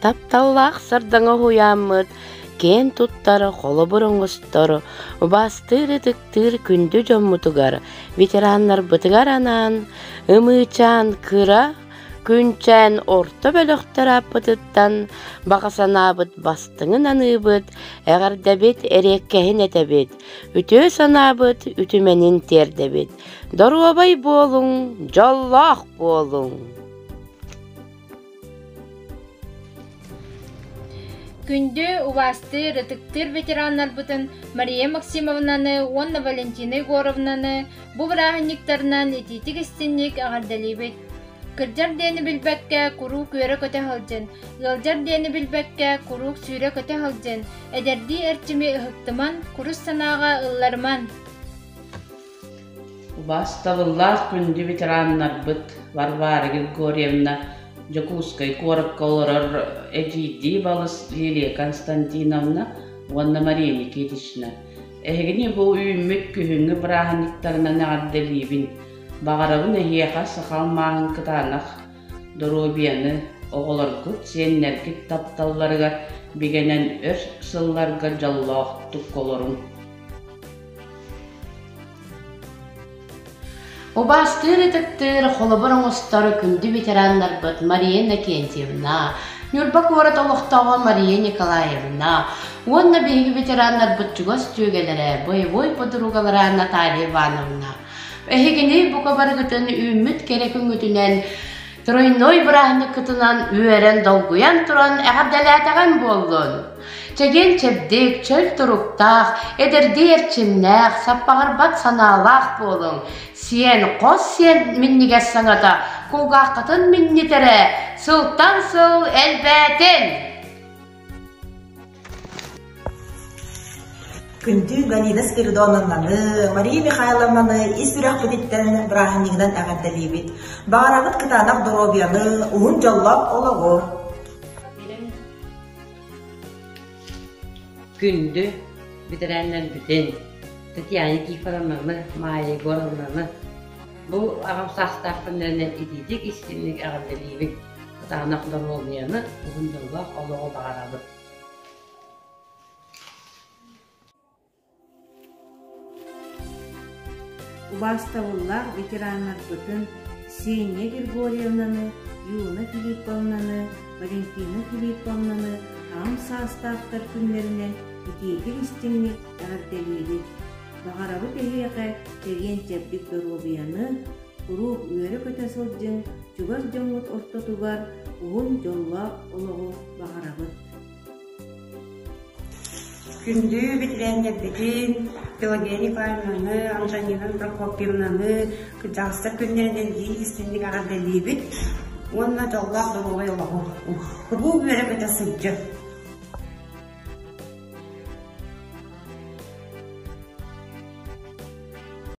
Тапталлаах сардаҥа уһуйааммыт киэн туттар, холобур оҥостор, убаастыыр-ытыктыыр күндү дьоммутугар, ветераннарбытыгар анаан Ымыычаан кыра, Күнчээн орто бөлөхтөр ааппытыттан баҕа санаабыт бастыҥын аныыбыт, эҕэрдэбит эриэккэһин этэбит, үтүө санаабыт үтүмэнин тиэрдэбит. Доруобай буолуҥ, дьоллоох буолуҥ! Күндү, убаастыыр, ытыктыыр ветераннарбытын Мария Максимовнаны уонна Валентина Егоровнаны бу бырааһынньыктарынан итиитик-истинник эҕэрдэлиибит. Кырдьар диэни билбэккэ куруук үөрэ-көтө сылдьын, ыалдьар диэни билбэккэ куруук сүүрэ-көтө сылдьын, эдэрдии эрчими ыһыктыман, курус санааҕа ылларыман. Убаастабыллаах күндү ветераннарбыт Варвара Григорьевна Дьокуускай куоракка олорор эдьиийдии балыс Лилия Константиновна уонна Мария Никитична. Эһигини бу үүммүт күһүҥҥү бырааһынньыктарынан эҕэрдэлиибин. Баҕарабын эһиэхэ саха алмааһын кытаанах доруобуйаны, оҕолоргут, сиэннэргит тапталларыгар бигэнэн өр сылларга дьоллоохтук олоруҥ. Убаастыыр ытыктыыр холобур оҥостор күндү ветераннарбыт Мария Иннокентьевна, Ньурба куорат олохтооҕо Мария Николаевна уонна биһиги ветераннарбыт чугас дьүөгэлэрэ, боевой подругалара Наталья Ивановна. Эһигини бука барыгытын үүммүт кэрэ күҥҥүтүнэн Тройной бырааһынньыккытынан үөрэн долгуйан туран эҕэрдэлээтэҕим буоллун! Чэгиэн-чэбдик, чөл туруктаах, эдэрдии эрчимнээх, саппаҕырбат санаалаах буолуҥ. Сиэн, хос сиэн минньигэс саҥата кулгааххытын минньитэрэ сылтан сыл элбээтин! Күндү Галина Спиридоновнаны, Мария Михайловнаны ис сүрэхпититтэн бырааһынньыгынан эҕэрдэлиибит. Баҕарабыт кытаанах доруобуйаны, уһун дьоллоох олоҕу! Күндү бэтэрээннэрбитин Татьяна Никифоровнаны, Майя Егоровнаны бу аҕам саастаах күннэринэн итиитик истиҥник эҕэрдэлиибин. Кытаанах доруобуйаны, уһун дьоллоох олоҕу баҕарабыт. Убаастабыллаах ветераннарбытын Ксения Григорьевнаны, Юна Филипповнаны, Валентина Филипповнаны аҕам саастаахтар күннэринэн итиитик-истиҥник эҕэрдэлиибит! Баҕарабыт эһиэхэ чэгиэн-чэбдик доруобуйаны, куруук үөрэ-көтө сылдьыҥ, чугас дьоҥҥут ортотугар уһун дьоллоох олоҕу баҕарабыт! Күндү бэтэрээннэрбитин Пелагея Николаевнаны, Антонина Прокопьевнаны кырдьаҕастар күннэринэн биир истиҥник эҕэрдэлиибит уонна дьоллоох доруобай олоҕу куруук үөрэ-көтө сылдьыҥ!